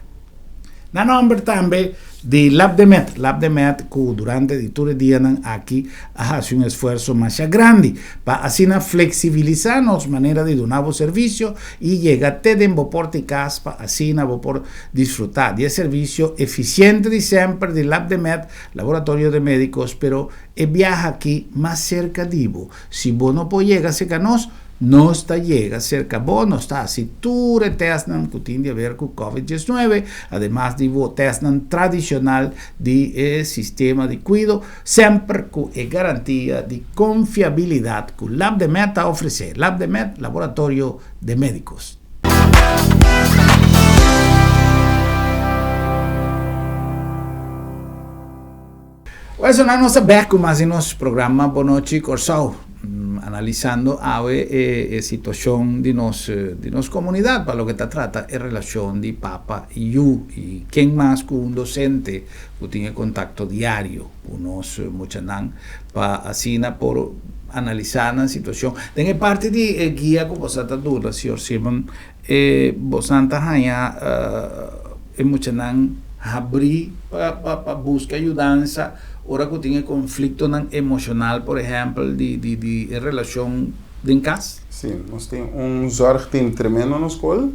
[SPEAKER 1] Na nòmber tambe di Labdemed, Labdemed ku durante di tur e dianan aki a hasi un esfuerso masha grandi pa asina fleksibilisá nos manera di duna bo servisio i yega te den bo porta i kas pa asina bo por disfrutá di e servisio efisiente di semper di Labdemed, Laboratorio de Médicos, pero e biaha aki mas serka di bo. Si bo no por yega serka nos, nos ta yega serka bo, nos ta hasi tur e tèstnan ku tin di haber ku Covid 19, ademas di bo tèstnan tradishonal di e sistema di kuido, semper ku e garantia di konfiabilidat ku Labdemed ta ofresé. Labdemed, Laboratorio de Médicos. Bueno, nos ta bek ku mas di nos programa Bonochi Kòrsou, analisando awe e situashon di nos di nos komunidat pa loke ta trata e relashon di papa i yu i ken mas ku un dosente ku tin e kontakto diario ku nos muchanan pa asina por analisá nan situashon. Den e parti di e guia ku boso ta duna, señor Simon, E bosnan ta haña e muchanan habrí pa buska yudansa ora ku tin e konfliktonan emoshonal, por ehèmpel di di e relashon den kas?
[SPEAKER 2] Sí, nos tin un zorgteam tremendo na skol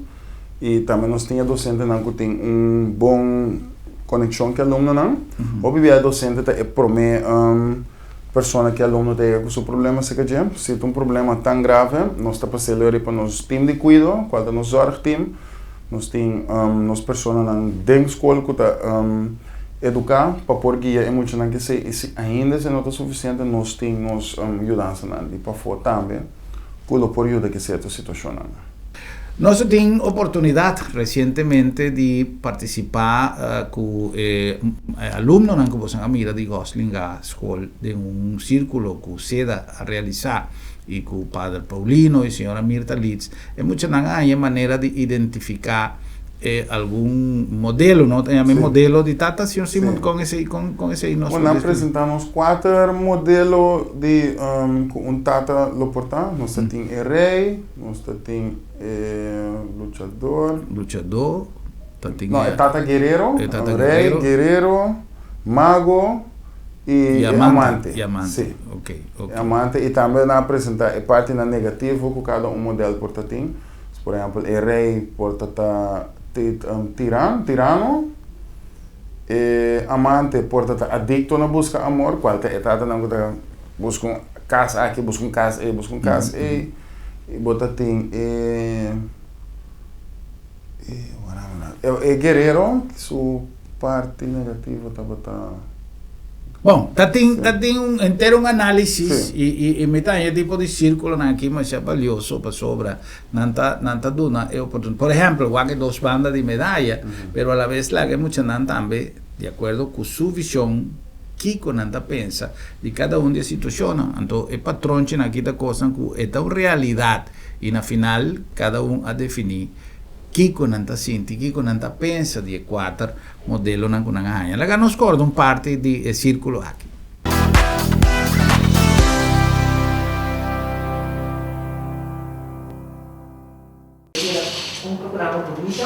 [SPEAKER 2] i tambe nos tin e dosentenan ku tin un bon konekshon ku e alumnonan. Hopi bia e dosente ta e promé Persona ki alumno ta yega ku su problema serka dje. Si ta un problema tan grave, nos ta pas'é lo riba nos team di kuido, kual ta nos zorgteam. Nos tin nos personanan den skol ku ta eduká pa por guia e muchanan ki esei. I si ainda esei no ta sufisiente, nos tin nos yudansanan di pafó tambe ku lo por yuda ki sierto situashonnan.
[SPEAKER 1] Nos a tin oportunidat resientemente di partisipá ku e alumnonan ku boso a mira di Goslinga Skol den un sírkulo ku seda a realisá i ku Pader Paulino i señora Mirta Litz. E muchanan a haña manera di identifiká algun modelo, no? Ta yama e modelo di tata, señor Simon, kon esei, kon, kon esei nos
[SPEAKER 2] por Nan presentá nos kuater modelo di ku un tata lo por ta. Nos ta tin e rei, nos ta tin e luchador.
[SPEAKER 1] Luchador, ta tin
[SPEAKER 2] e. No, e tata guerero. E tata guerero. Rei, guerero, mago i e amante.
[SPEAKER 1] E amante, si. Ok, ok.
[SPEAKER 2] E amante i tambe nan a presentá e partinan negativo ku kada un model por ta tin. Por ehempel, e rey por ta ta tiran, tirano, e amante por ta ta adicto na busca amor, cual ta e tatanan cu ta busca un cas aki, busca un cas ey, busca un cas ey, y bo ta tin e, e guerero su parti negativo tabata.
[SPEAKER 1] Bon, ta tin ta tin un henter un análisis i i i mi ta haña e tipo di sírkulonan aki masha balioso pasobra nan ta nan ta duna e oportunidat. Por ehèmpel, wak e dos banda di medaya, pero alabes laga e muchanan tambe di akuerdo ku su vishon kiko nan ta pensa di kada un di e situashonnan. Anto e patronchinan aki ta kosnan ku e ta un realidat i na final kada un a definí kiko nan ta sinti, kiko nan ta pensa di e kuater modelonan ku nan a haña. Laga nos kòrda un parti di e sírkulo aki.
[SPEAKER 8] Un programa bunita,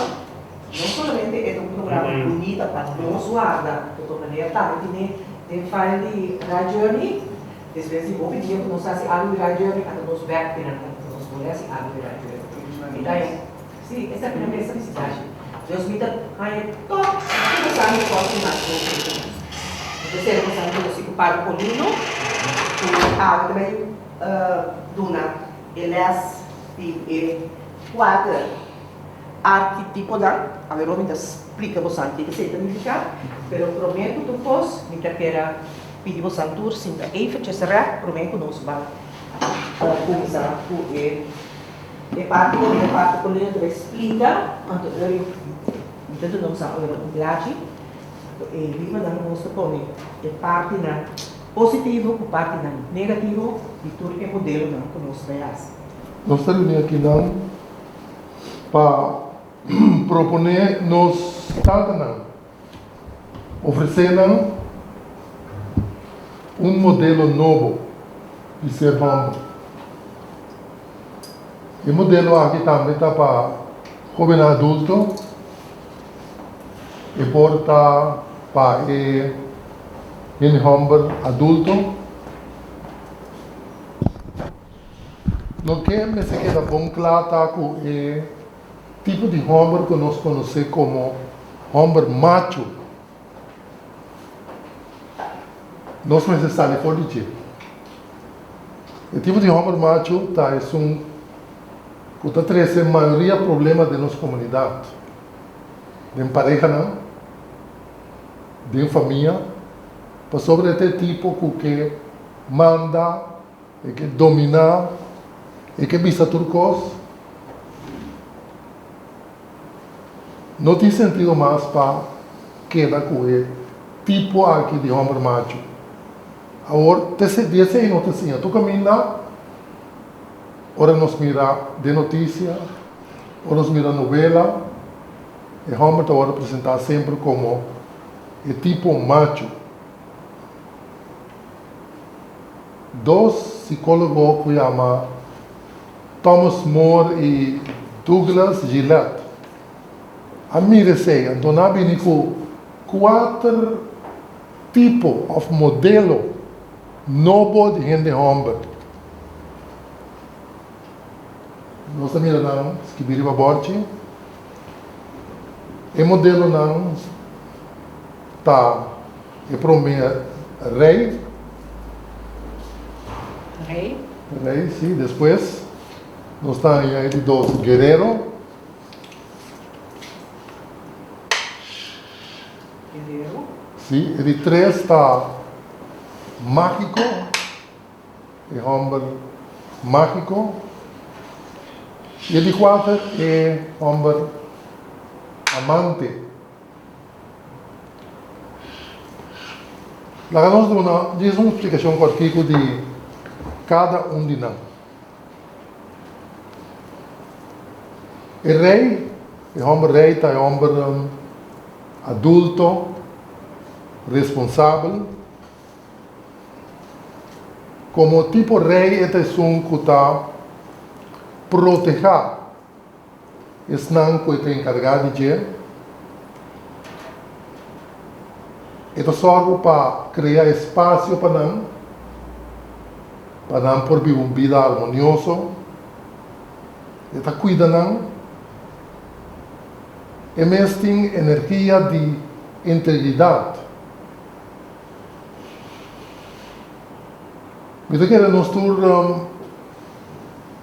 [SPEAKER 8] no solamente e ta un programa bunita pa nos warda, pero manera tambe tine den file di Right Journey, despues di hopi dia ku nos hasi algu di Right Journey ata nos bek den nan ku nos bolbe hasi algu di Right Journey. Mi ta haña, si, esaki nan mester visitashi. Dios mi ta haña tòg ku bo sa mi kos ku mas nos tin ku nos. Mi ta sera bo sa mi konosí ku Padre Polino ku awe ta bai duna e lès di e kuater arkitiponan. Awe mi ta splika bosan kiko esei ta nifiká, pero promé ku tur kos mi ta kere pidi bosan tur sinta eventjes règt promé ku nos ban kuminsá ku e e parti ku e parti ku Leo ta bai splika. Anto ori mi ta duna bosan ora un plachi. Anto e ribanan nos ta pone e partinan positivo ku partinan negativo di tur e modelonan ku nos bai hasi.
[SPEAKER 17] Nos ta reuní akinan pa proponé nos tatanan, ofresé nan un modelo nobo di ser hòmber. E modelo aki tambe ta pa hóbennan adulto, e por ta pa e hende hòmber adulto. Loke mester keda bon kla ta ku e tipo di hòmber ku nos konosé komo hòmber machu, nos mester sali for di dje. E tipo di hòmber machu ta esun ku ta trese mayoria problema den nos komunidat, den parehanan, den famia, pasobra e ta e tipo ku ke manda. E ke dominá, e ke bisa tur kos. No tin sentido mas pa keda ku e tipo aki di hòmber machu. Awor, di esei nos ta siña tur kaminda ora nos mira den notisia, ora nos mira novela, e hòmber ta wòrdu presentá semper komo e tipo machu. Dos sikólogo ku yama Thomas More i Douglas Gillette a mira esei, anto nan a bini ku kuater tipo òf modelo nobo di hende hòmber. Nos ta mira nan skibí riba bòrchi. E modelonan ta. E promé rei.
[SPEAKER 8] Rei.
[SPEAKER 17] Rei, si. Despues nos ta haña e di dos guerero.
[SPEAKER 8] Guerero.
[SPEAKER 17] Si. E di tres ta mágiko, e hòmber mágiko. I e di kuater e hòmber amante. Laga nos duna djis un splikashon kòrtiku di kada un di nan. E rei, e hòmber rei ta e hòmber adulto, responsabel. Komo tipo rei e ta esun ku ta protehá Esnan ku e ta enkargá di dje, e ta sòrgu pa krea espasio pa nan, pa nan por biba un bida armonioso. E ta kuida nan. E mes tin energia di integridat. Mi ta kere nos tur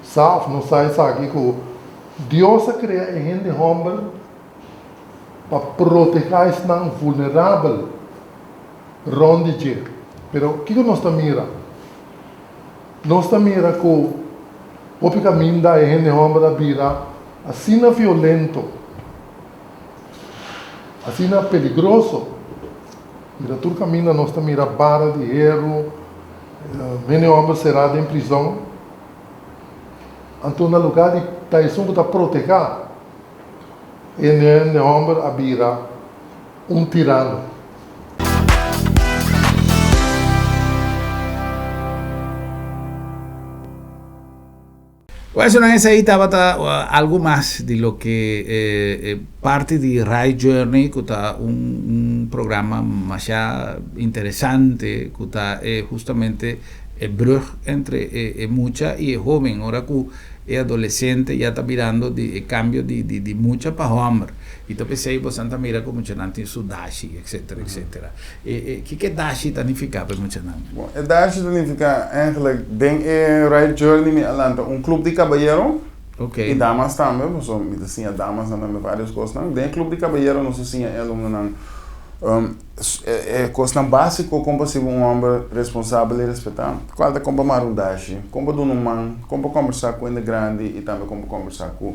[SPEAKER 17] sa of no sa esaki ku Dios a krea e hende hòmber pa protehá esnan vulnerabel rònt di dje. Pero kiko nos ta mira? Nos ta mira ku hopi kaminda e hende hòmber a bira asina violento, asina peligroso. Mira tur kaminda nos ta mira bara di heru, hende hòmber será den prizòn. Anto na lugá di ta esun ku ta protehá e hende hòmber a bira un tirano.
[SPEAKER 1] Bueno, esei tabata algu mas di loke e parti di Right Journey ku ta un programa masha interesante ku ta hustamente e brug entre e mucha i e hoben ora ku e adolesente ya ta birando di e kambio di di mucha pa hòmber i ta p'esei bosan ta mira ku muchanan tin su dashi etcetera etcetera e kiko e dashi ta nifiká pa e muchanan?
[SPEAKER 2] Bon e dashi ta nifiká eigenlijk den e Right Journey mi a lanta un club di kabayero i damas tambe pasobra mi ta siña damasnan tambe varios kosnan den e club di kabayero nos ta siña e alumnonan E kosnan básiko kon pa sibi un hòmber responsabel i respetá, kual ta kon pa mara un dashi, kon pa duna un man, kon pa kòmbersá ku hende grandi i tambe kon pa kòmbersá ku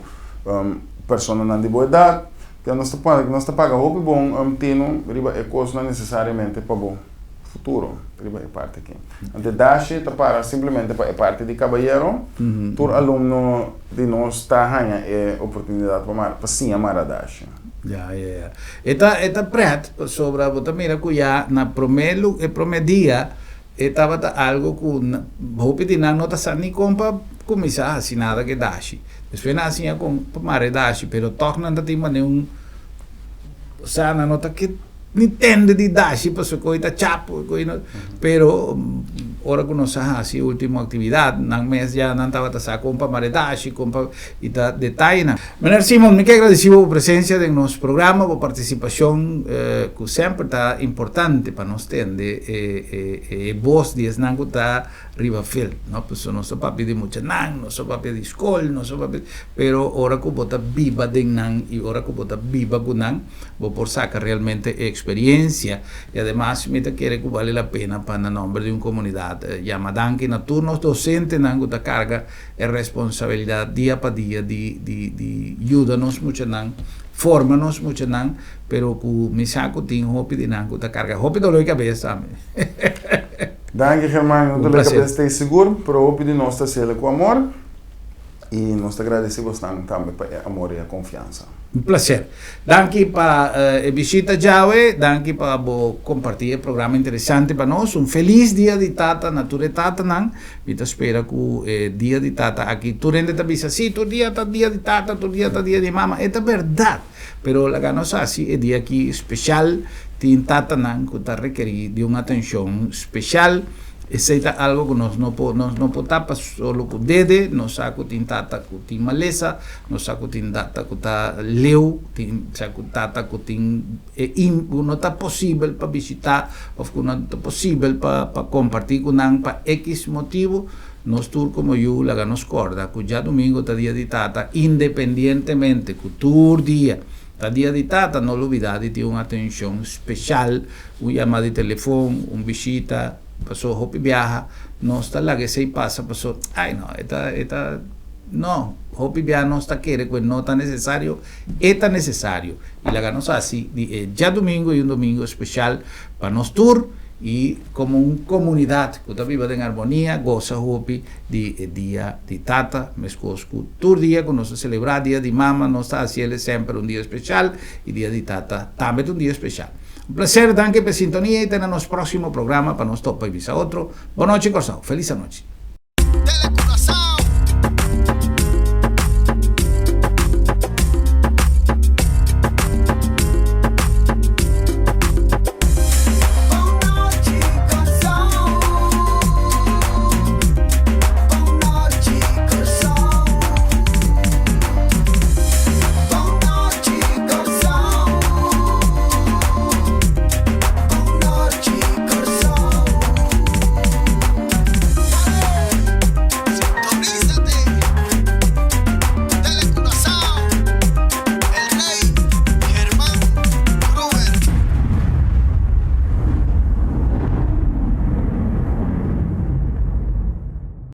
[SPEAKER 2] personanan di bo edat. Ke nos ta pone, nos ta paga hopi bon tinu riba e kosnan nesesariamente pa bo futuro riba e parti aki. Anto e dashi ta para simplemente pa e parti di kabayero. Tur alumno di nos ta haña e oportunidat pa mara, pa siña mara dashi.
[SPEAKER 1] Ya, ya, ya. E ta, e ta pret, pasobra bo ta mira ku ya na promé lu, e promé dia, e tabata algo ku hopi di nan no ta sa ni kon pa kuminsá hasi nada ku e dashi. Despues nan a siña kon pa mara e dashi, pero tòg nan ta tin manera un, osea nan no ta ke ni tende di dashi pasobra ku e ta chapo, ku e no, pero ora ku nos a hasi e ultimo aktividat, nan mes ya nan tabata sa kon pa mara e dashi, kon pa, i ta detayenan. Meneer Simon, mi ke agradeci bo presencia den nos programa, bo participacion cu semper ta importante pa nos tende e voz di esnan cu ta riba veld, no? Pasobra nos ta papia di muchanan, nos ta papia di scol, nos ta papia, pero ora cu bo ta biba den nan y ora cu bo ta biba cu nan, bo por saca realmente e experiencia y ademas mi ta kere cu bale la pena pa na nomber di un comunidad yama danki na tur nos docentenan cu ta carga e responsabilidad dia pa dia di di di yuda nos muchanan, forma nos muchanan, pero cu mi sa cu tin hopi di nan cu ta carga hopi dolor di cabes tambe.
[SPEAKER 2] Danki German, un dolor di cabes ta e sigur, pero hopi di nos ta haciele cu amor y nos ta agradeci bosnan tambe pa e amor y e confiansa.
[SPEAKER 1] Un placer. Danki pa e bishita djawe, danki pa bo comparti e programa interesante pa nos. Un feliz dia di tata na tur e tatanan. Mi ta spera ku e dia di tata aki tur hende ta bisa, sí, tur dia ta dia di tata, tur dia ta dia di mama. E ta bèrdat, pero laga nos hasi e dia aki speshal. Tin tatanan ku ta rekerí di un atenshon speshal. Esei ta algu ku nos no por, nos no por tapa solo ku dede. Nos sa ku tin tata ku tin malesa, nos sa ku tin tata ku ta leu, tin sa ku tata ku tin E in ku no ta posibel pa bishitá òf ku no ta posibel pa pa kompartí ku nan pa ekis motibu, nos tur komo yu laga nos kòrda ku djadumingu ta dia di tata independientemente ku tur dia ta dia di tata no lubidá di tin un atenshon speshal, un yamá di telefon, un bishita, paso hopi biaha nos ta laga esei pasa paso ai no e ta e ta no hopi biaha nos ta kere ku e no ta nesesario. E ta necesario y laga nos haci di e djadomingo y un domingo special pa nos tur y como un comunidad cu ta biba den armonia goza hopi di e dia di tata mescos cu tur dia cu nos ta celebra dia di mama nos ta haci el semper un dia special y dia di tata tambe ta un dia special. Un placer danki pa e sintonia y te na nos proximo programa pa nos topa y bisa otro. Bonochi Corsou. Feliz anochi.
[SPEAKER 16] Tele Curaçao.